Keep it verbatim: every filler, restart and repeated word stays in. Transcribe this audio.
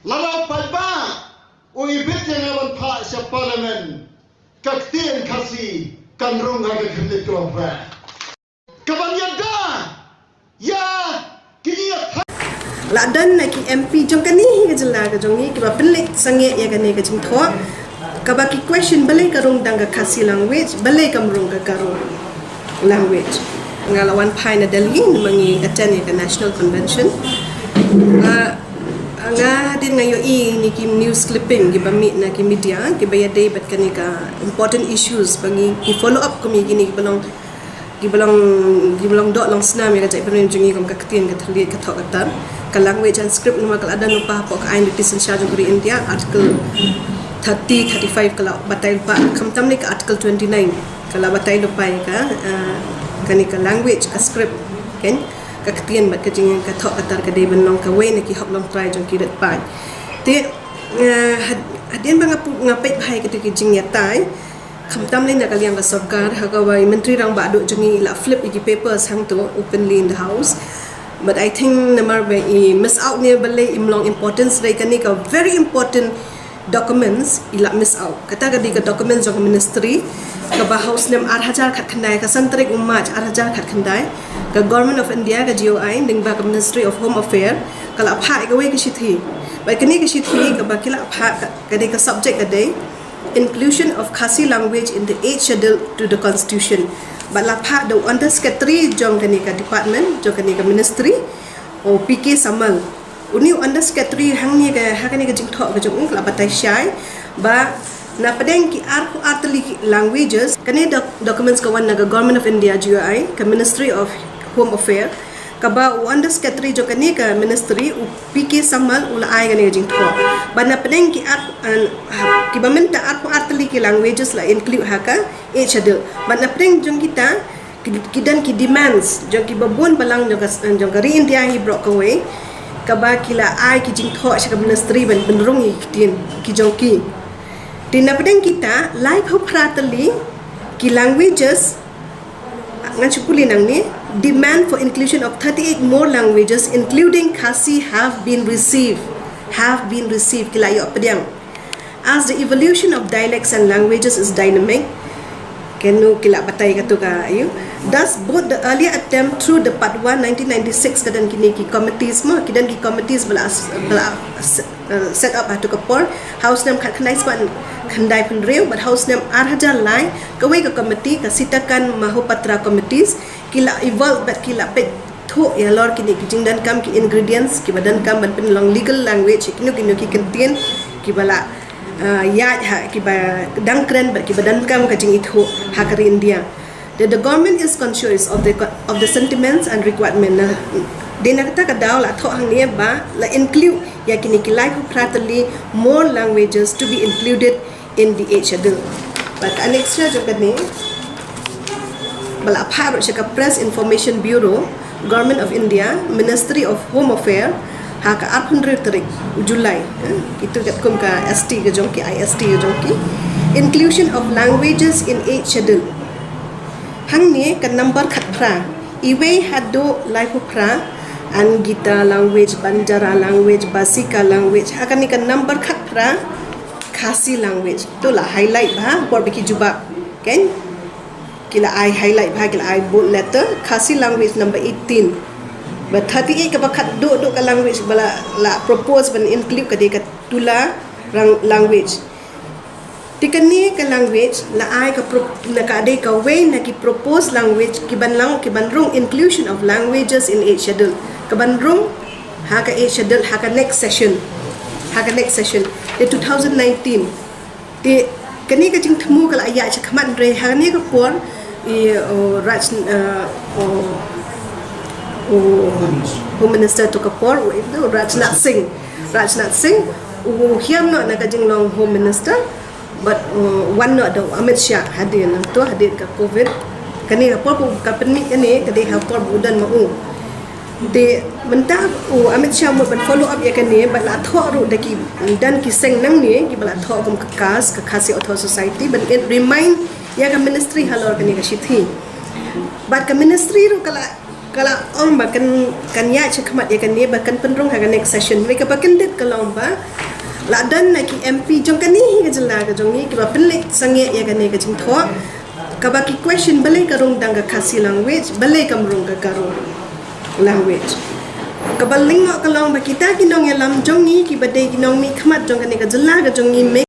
Lada u paidbah u ibit ïa nga ban phah sha Parliament, ka ktien Khasi kan rung ha ka khyrnit kaba phra. Kaban ïada ïa ki ïa. La don na ki M P jong kane hi ka jylla ka jong ngi kiba pynleit sangeh ïa kane ka jingthoh. Kaba ki question balei ka rung dang ka Khasi language, balei kam rung ka Garo language. Nga la wan phai na Delhi namar ngi attend ïa ka National Convention. Nga, nga hadien nga ïohi ïa kine ki news clipping kiba mih na ki media kiba ïadei bad kane ka important issues ba ngi ki follow up kum ïa kine kiba long kiba long kiba long doh long snam ïa ka jaitbynriew jong ngi kum ka ktien, ka thylliej, ka thoh ka tar, ka language and script, namar ka la don lypa hapoh ka aiñ lynti synshar jong ka ri India, article thirty, thirty-five ka la batai lypa, khamtam ne ka article twenty-nine ka la batai lypa ïa ka, ah, kane ka language, ka script, kan, ka ktien bad ka jing, ka thoh ka tar ka dei ban long kawei na ki hok longtrai jong ki rit paid. Te, ah, had-, hadien ba nga pu-, nga peit bha ïa kito ki jingïatai, khamtam lei na ka liang ka sorkar, ha kaba i Myntri Rangbah Duh jong ngi i la flip ïa ki papers hangto openly in the house. But I think namar ba i miss out ne balei im long importance, dei kane ka very important documents i la miss out. Kata ka dei ka documents jong ka ministry kaba ha u snem ar hajar khatkhyndai, ka san tarik u March ar hajar khatkhyndai, ka Government of India, ka G O I, lyngba ka Ministry of Home Affair, ka la phah ïa kawei ka shithi. Bad kane ka shithi kaba ki la phah ka, ka dei ka subject ka dei inclusion of Khasi language in the eighth schedule to the constitution. Bad la phah da u Under Secretary jong kane ka department, jong kane ka ministry, u P K Samal. Une u Under Secretary hangne ka, ha kane ka jingthoh ka jong u ka la batai shai ba na pdeng ki arphew ar tylli ki languages, kane doc-, documents ka wan na ka Government of India, G O I, ka Ministry of Home Affair, kaba u Under Secretary jong kane ka ministry u P K Samal u la ai kane ka jingthoh ba na pdeng ki ar, ah, kiba mynta arphew ar tylli ki languages la include ha ka eighth schedule. Bad na pdeng jong kita ki, ki don ki demands jong kiba bun balang jong ka, jong ka ri India hi baroh kawei, kaba ki la ai ki jingthoh sha ka ministry ban pynrung ïa ki ktien ki jong ki. Te na pdeng kita laiphew phra tylli ki languages, ngan shu pule nangne, demand for inclusion of thirty-eight more languages including Khasi have been received, have been received, ki la ïoh pdiang. As the evolution of dialects and languages is dynamic, kano ki la batai kato ka, you, thus both the earlier attempt through the Part One nineteen ninety-six, ka don kine ki committees mo, ki don ki committees ba la, ba la, uh, set up ha kato ka por, ha u snem khatkhyndai spah khyndai phew hynriew, bad ha u snem ar hajar lai, kawei ka committee, ka Sitakan Mohapatra Committees, ki la evolve bad ki la peit thuh ïalor kine ki jingdonkam, ki ingredients kiba donkam ban pynlong legal language ïa kino kino ki kyntien kiba la, ah, ïaid ha, kiba dang kren bad kiba donkam ka jingithuh ha ka ri India. That the government is conscious of the co-, of the sentiments and requirement. Na, dei na kata ka daw la thoh hangne ba la include ïa kine ki laiphew phra tylli more languages to be included in the eighth schedule. Bad ka annexure jong kane ba la phah ruh sha ka Press Information Bureau, Government of India, Ministry of Home Affairs, ha ka arphew hynriew tarik u July, eh, kito katkum ka S T ka jong ki, I S T ka jong ki. Inclusion of languages in eighth schedule. Hangne ka number khatphra, iwei haduh laiphew phra, Angita language, Banjara language, Basika language, ha kane ka number khatphra, Khasi language. To la highlight bha por ba ki jubab, kan? Ki la ai highlight bha, ki la ai bold letter, Khasi language number eighteen. Ba thirty-eight kaba khatduh duh ka language ba la, la propose ban include ka dei ka Tula rang-, language. Te kane ka language la ai ka pro-, na ka dei kawei na ki proposed language kiban lang, kiban rung inclusion of languages in eighth schedule. Kaban rung ha ka eighth schedule, ha ka next session. Ha ka next session. Te two thousand nineteen. Te kane ka jingthmu ka la ïaid sha khmat, hynrei ha kane ka por i, o, Raj, eh, o, o, Home Minister to ka por, u, u Rajnath Singh. Rajnath Singh u hiar noh na ka jinglong Home Minister, bad, uh, wan noh da u Amit Shah hadien, nangta hadien ka covid. Kane ha por ba ka pynmih kane ka dei ha por ba u don ma u. Te mynta u Amit Shah mut ban follow up ïa kane, bad la thoh ruh da ki, don ki seng nangne kiba la thoh kum ka KAS, ka Khasi Authors' Society, ban remind ïa ka ministry halor kane ka shithi. Bad ka ministry ruh ka la Ka la ong ba kan, kan ïaid shakhmat ïa kane, ba kan pynrung ha ka next session. Hynrei kaba kyndit ka long ba la don na ki M P jong kane hi ka jylla ka jong ngi kiba pynleit sangeh ïa kane ka jingthoh. Kaba ki question balei ka rung tang ka Khasi language, balei kam rung ka Garo language. Kaba lyngkot ka long ba kita ki nongïalam jong ngi kiba dei ki nongmihkhmat jong kane ka jylla ka jong ngi, me